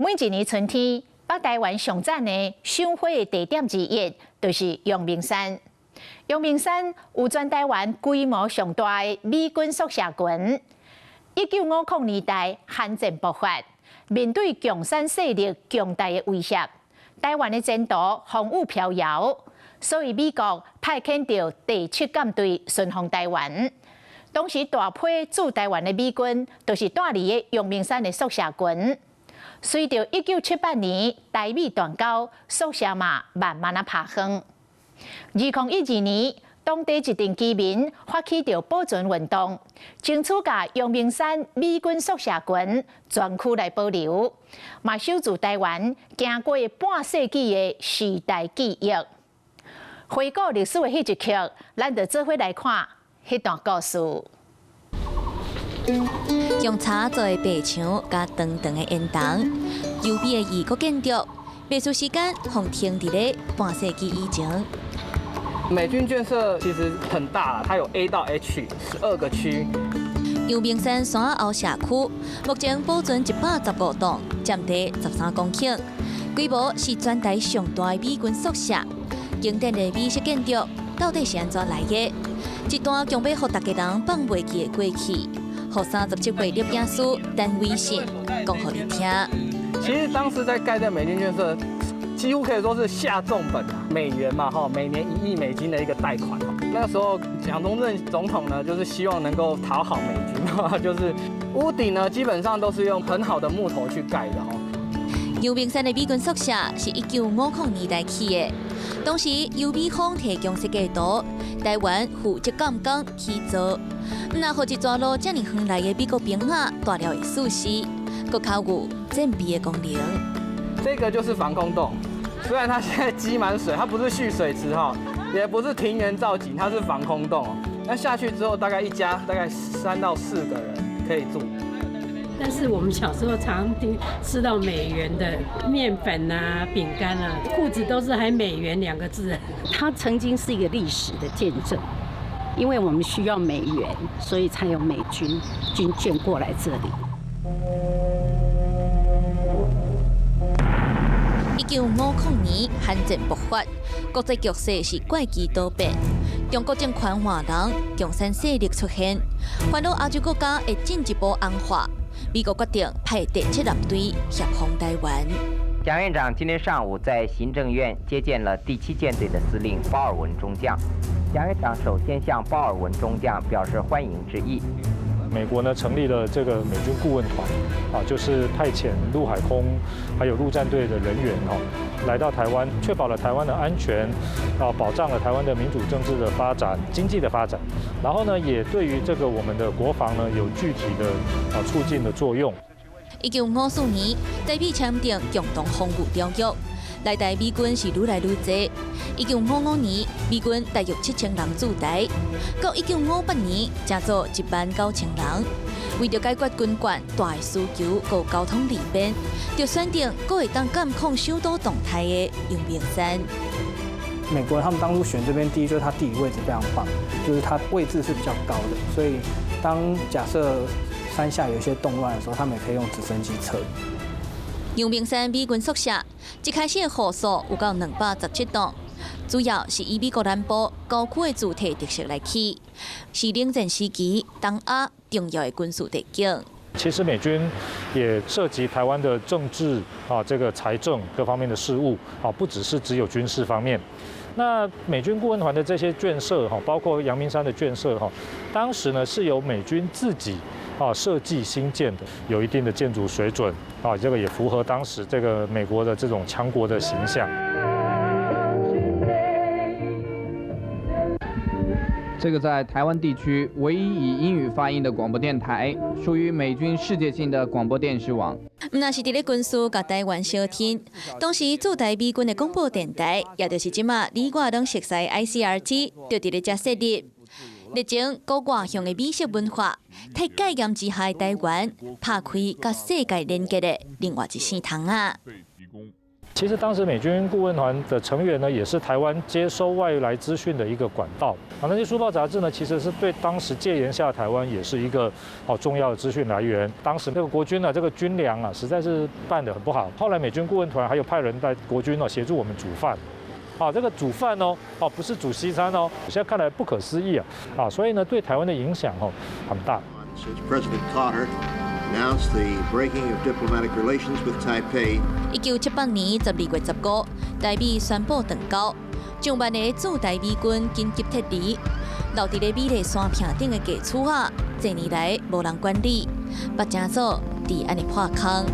每一年春天，北台灣上讚的賞花的地點之一，就是陽明山。陽明山有全台灣規模上大的美軍宿舍群。1950年代，韓戰爆發，面對共產勢力強大的威脅，台灣的前途風雨飄搖，所以美國派遣著第七艦隊巡防台灣。當時大批駐台灣的美軍，就是蹛佇个陽明山的宿舍群。隨著1978年台美斷交，宿舍嘛慢慢仔拋荒。2012年，當地一陣居民發起著保存運動，爭取共陽明山美軍宿舍群全區來保留，嘛守住台灣經過半世紀的時代記憶。回顧歷史的彼一刻，咱就做伙來看彼段故事。用柴做的白牆佮長長的煙囱，優美的異國建築，袂輸時間予停佇咧半世紀以前。美軍眷舍其實很大，它有 A 到 H 12個區。陽明山山仔後社區目前保存115棟，佔地13公頃，規模是全台上大的美軍宿舍。經典的美式建築到底是按怎來的？這段強欲予逐家人放袂記的過去，予37歲攝影師陳偉信講予你聽。其實當時在蓋這美軍眷舍，幾乎可以說是下重本啊，美元嘛，哈，每年1億美金的一個貸款。那時候蔣中正總統呢，就是希望能夠討好美軍，就是屋頂呢，基本上都是用很好的木頭去蓋的，哈。陽明山的美軍宿舍是1950年代起的，當時由美方提供設計圖，台灣負責監工起造。毋但予一逝路遮爾遠來的美國兵仔蹛了會舒適，閣較有戰備的功能。這個就是防空洞，雖然它現在積滿水，它不是蓄水池哈，也不是庭園造景，它是防空洞。那下去之後，大概一家大概3到4個人可以住。但是我們小時候常聽吃到美元的麵粉啊、餅乾啊、褲子都是還美元兩個字。它曾經是一個歷史的見證，因為我們需要美元，所以才有美軍軍眷過來這裡。1950年，韓戰爆發，國際局勢是詭譎多變。中國政權換人，共產勢力出現，煩惱亞洲國家會進一步甕化。美國決定派第七艦隊協防台灣。蔣院長今天上午在行政院接見了第七艦隊的司令鮑爾文中將。蔣院長首先向鮑爾文中將表示歡迎之意。美國呢成立了這個美軍顧問團，啊，就是派遣陸海空還有陸戰隊的人員哦，來到台灣，確保了台灣的安全，啊，保障了台灣的民主政治的發展、經濟的發展，然後呢，也對於這個我們的國防呢有具體的啊促進的作用。1954年，台美簽訂共同防禦條約，來台美軍是愈來愈濟。1955年，美軍大約7000人駐台，到1958年，成做1萬9千人。為著解決軍眷大的需求佮交通利便，就選定閣會當監控首都動態的陽明山。美國他們當初選這邊，第一就是它地理位置非常棒，就是它位置是比較高的，所以當假設山下有一些動亂的時候，他們也可以用直升機撤。陽明山美軍宿舍一開始的戶數有到217棟，主要是以美國南部郊區的住宅特色來起，是冷戰時期東亞重要的軍事地景。其實美軍也涉及台灣的政治啊，這個財政各方面的事務啊，不只是只有軍事方面。那美軍顧問團的這些眷舍哈，包括陽明山的眷舍哈，當時呢是由美軍自己啊設計興建的，有一定的建築水準啊，這個也符合當時這個美國的這種強國的形象。這個在台灣地區唯一以英語發音的廣播電台，屬於美軍世界性的廣播電視網。毋但是佇咧軍事共台灣相天，當時駐台美軍的廣播電台，也就是這馬你我攏熟悉的 ICRT，就佇咧遮設立。歷經閣外向的美式文化，替戒嚴之下的台灣拍開佮世界連結的另外一線窗仔。其實當時美軍顧問團的成員呢，也是台灣接收外來資訊的一個管道。啊，那些書報雜誌呢，其實是對當時戒嚴下台灣也是一個好重要的資訊來源。當時那個國軍呢，這個軍糧啊，實在是辦得很不好。後來美軍顧問團還有派人帶國軍哦協助我們煮飯。啊，這個煮飯哦，哦不是煮西餐哦，現在看來不可思議啊！啊，所以呢，對台灣的影響哦很大。 Since President Carter announced the breaking of diplomatic relations with Taipei. 1978年12月15，台美宣布斷交，上萬个駐台美軍緊急撤離，留佇咧美麗山坪頂的舊厝仔，濟年來無人管理，捌成做治安的破空。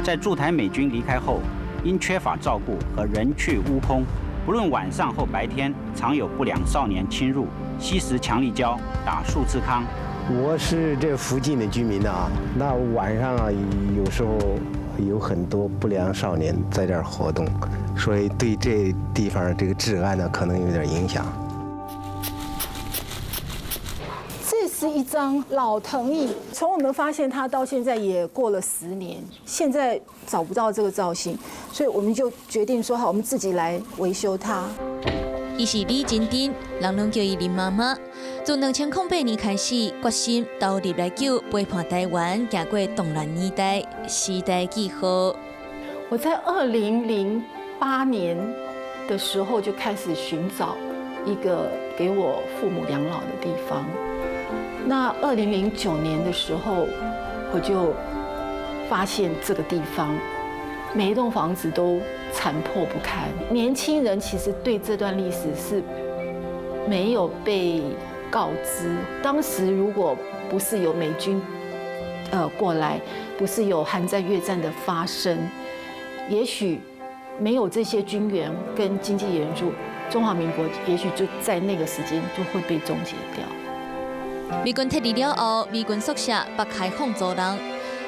在駐台美軍離開後，因缺乏照顧和人去屋空，不論晚上或白天，常有不良少年侵入，吸食強力膠，打樹枝康。我是這附近的居民啊，那晚上啊，有時候有很多不良少年在這兒活動，所以對這地方這個治安呢，可能有點影響。這是一張老藤椅，從我們發現它到現在也過了10年，現在找不到這個造型，所以我們就決定說好，我們自己來維修它。伊是李真珍，人攏叫伊林媽媽。從2008年開始，決心投入來救陪伴台灣行過動亂年代，時代記號。我在2008年的時候就開始尋找一個給我父母養老的地方。那2009年的時候，我就發現這個地方每一棟房子都殘破不堪。年輕人其實對這段歷史是沒有被告知。當時如果不是有美軍過來，不是有韓戰、越戰的發生，也許沒有這些軍援跟經濟援助，中華民國也許就在那個時間就會被終結掉。美軍撤離了後，美軍宿舍北開放租人。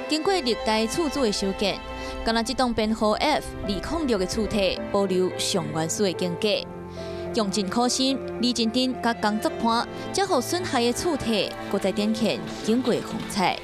經過歷代厝主的修建，敢若這棟編號 F206的厝體保留上原始的間隔。用盡苦心，李真珍佮工作伴，才予損害的厝體閣再展現經過風采。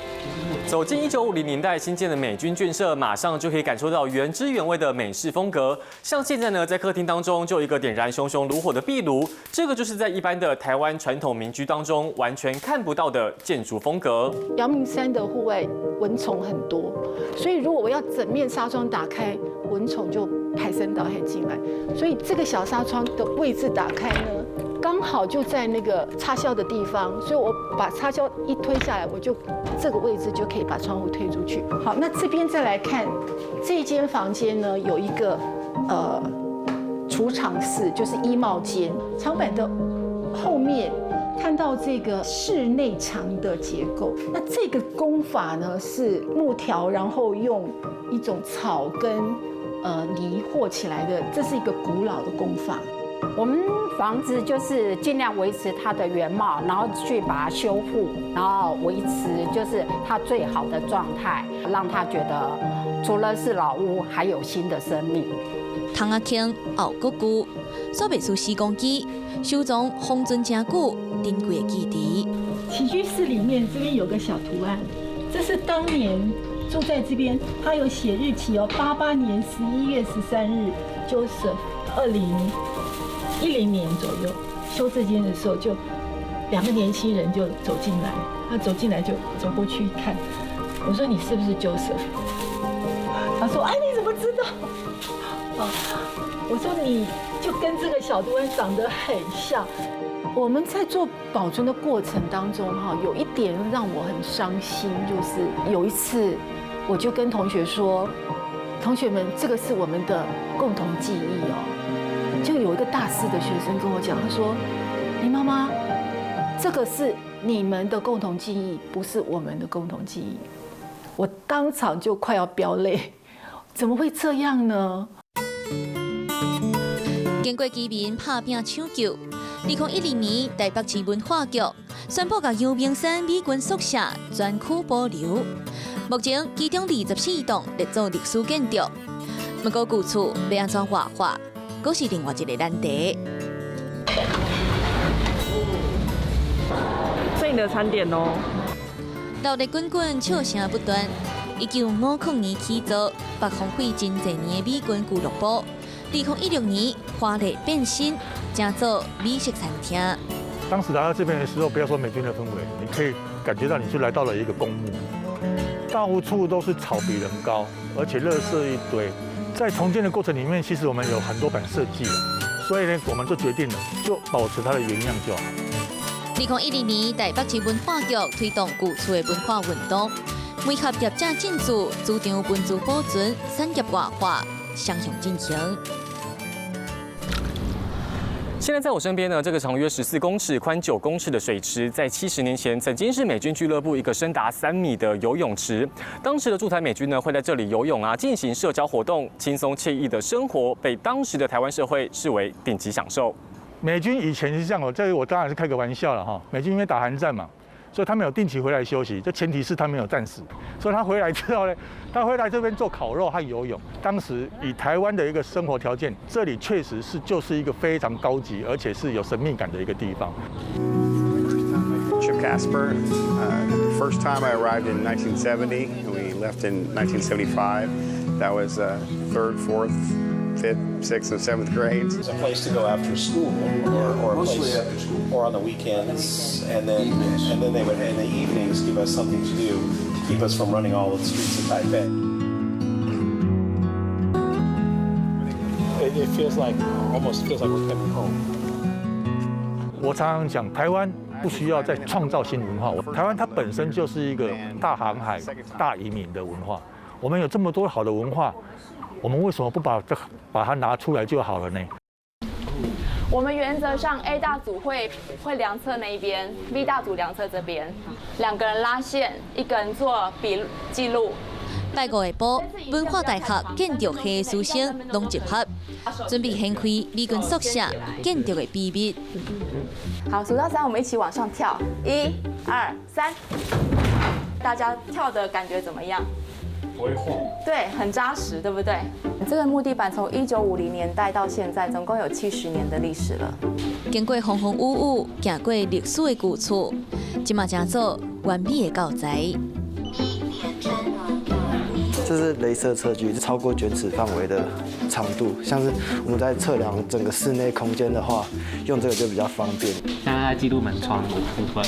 走進1950年代新建的美軍眷舍，馬上就可以感受到原汁原味的美式風格。像現在呢，在客廳當中就有一個點燃熊熊爐火的壁爐，這個就是在一般的台灣傳統民居當中完全看不到的建築風格。陽明山的戶外蚊蟲很多，所以如果我要整面紗窗打開，蚊蟲就排山倒海進來。所以這個小紗窗的位置打開呢，剛好就在那個插銷的地方，所以我把插銷一推下來，我就這個位置就可以把窗戶推出去。好，那這邊再來看這間房間呢，有一個儲藏室，就是衣帽間。牆板的後面看到這個室內牆的結構，那這個工法呢是木條，然後用一種草跟泥和起來的，這是一個古老的工法。我們房子就是盡量維持它的原貌，然後去把它修復，然後維持就是它最好的狀態，讓他覺得除了是老屋，還有新的生命。窗仔坑後閣舊，煞袂輸時光機，收藏封存誠久珍貴的記憶。起居室裡面這邊有個小圖案，這是當年住在這邊，他有寫日期哦，88年11月13日，Joseph，2010年左右修這間的時候，就兩個年輕人就走進來，他走進來就走過去看，我說你是不是 Joseph？他說哎，你怎麼知道？啊，我說你就跟這個小圖案長得很像。我們在做保存的過程當中，哈，有一點讓我很傷心，就是有一次我就跟同學說，同學們，這個是我們的共同記憶哦。就有一個大四的學生跟我講，他說：“林媽媽，這個是你們的共同記憶，不是我們的共同記憶。”我當場就快要飆淚，怎麼會這樣呢？經過居民拍拚搶救，2012年台北市文化局宣布共陽明山美軍宿舍全區保留。目前其中24棟列做歷史建築，不過舊厝欲按怎活化，閣是另外一個難題。這你的餐點哦。熱鬧滾滾，笑聲不斷。1950年起造，北荒廢真濟年的美軍俱樂部。2016年華麗變身，成做美食餐廳。當時來到這邊的時候，不要說美軍的氛圍，你可以感覺到你是來到了一個公墓，到處都是草比人高，而且垃圾一堆。在重建的過程裡面，其實我們有很多版設計，所以呢，我們就決定了，就保持它的原樣就好。2012年，台北市文化局推動舊厝的文化運動，媒合業者進駐，主張文資保存、產業外化，雙向進行。現在在我身邊呢，這個長約14公尺、寬9公尺的水池，在70年前曾經是美軍俱樂部一個深達3米的游泳池。當時的駐台美軍呢，會在這裡游泳啊，進行社交活動，輕鬆愜意的生活，被當時的台灣社會視為頂級享受。美軍以前是這樣哦，這個我當然是開個玩笑了哈。美軍因為打韓戰嘛，所以他們有定期回來休息，這前提是他沒有戰死。所以他回來之後呢，他會來這邊做烤肉和游泳。當時以台灣的一個生活條件，這裡確實是就是一個非常高級，而且是有神秘感的一個地方。 Chip Casper, the first time I arrived in 1970, and we left in 1975. That was third, fourth, fifth, sixth, and seventh grades. It's a place to go after school, or a Mostly place, after school. Or on the weekends, and then they would in the evenings give us something to do to keep us from running all of the streets of Taipei. It feels like almost feels like we're coming home. 我常常講，台灣不需要再創造新文化，台灣它本身就是一個大航海、大移民的文化。我們有這麼多好的文化，我們為什麼不把它拿出來就好了呢？我們原則上 A 大組會量測那一邊，B 大組量測這邊，兩個人拉線，一個人做筆記錄。拜五下晡，文化大學建築系師生攏集合，準備掀開美軍宿舍建築的秘密。好，數到三，我們一起往上跳，一、二、三。大家跳的感覺怎麼樣？不會晃。對，很紮實，對不對？這個木地板從1950年代到現在，總共有70年的歷史了。經過風風雨雨，行過歷史的舊厝，這馬成做完美的教材。這是雷射測距，超過捲尺範圍的長度，像是我們在測量整個室內空間的話，用這個就比較方便。現在在記錄門窗的部分，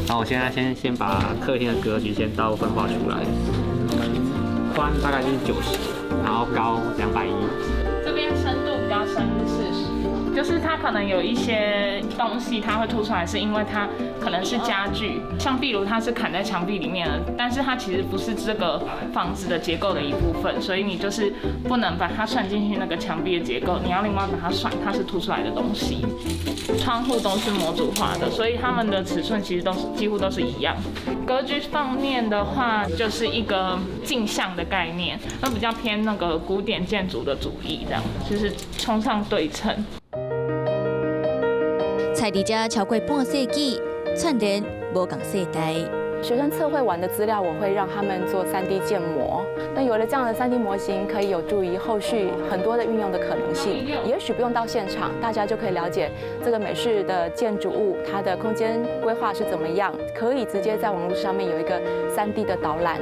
然後我現在先把客廳的格局先大部分畫出來。門寬大概是90，然後高210。這邊深度比較深40，就是它可能有一些東西它會凸出來，是因為它可能是家具，像壁爐它是嵌在牆壁裡面的，但是它其實不是這個房子的結構的一部分，所以你就是不能把它算進去那個牆壁的結構，你要另外把它算，它是凸出來的東西。窗戶都是模組化的，所以它們的尺寸其實都是幾乎都是一樣。格局方面的話，就是一個鏡像的概念，那比較偏那個古典建築的主義，這樣就是崇尚對稱。在佇遮超過半世紀，串聯無仝世代。學生測繪完的資料，我會讓他們做 3D 建模。那有了這樣的 3D 模型，可以有助於後續很多的運用的可能性。也許不用到現場，大家就可以了解這個美式的建築物它的空間規劃是怎麼樣，可以直接在網絡上面有一個 3D 的導覽。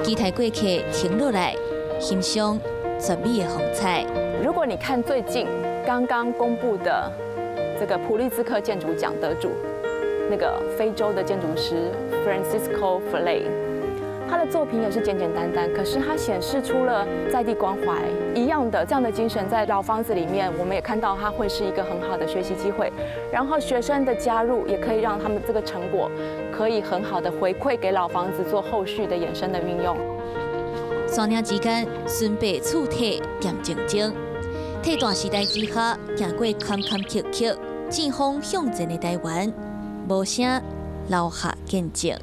期待過客停落來，欣賞絕美的風采。如果你看最近剛剛公布的這個普利茲克建築獎得主，那個非洲的建築師 Francisco Ferrer，他的作品也是簡簡單單，可是他顯示出了在地關懷一樣的這樣的精神，在老房子裡面，我們也看到它會是一個很好的學習機會。然後學生的加入，也可以讓他們這個成果可以很好的回饋給老房子做後續的衍生的運用。山嶺之間，純白厝體恬靜靜，替大時代之下，行過坎坎曲曲，戰風向前的台灣，無聲留下見證。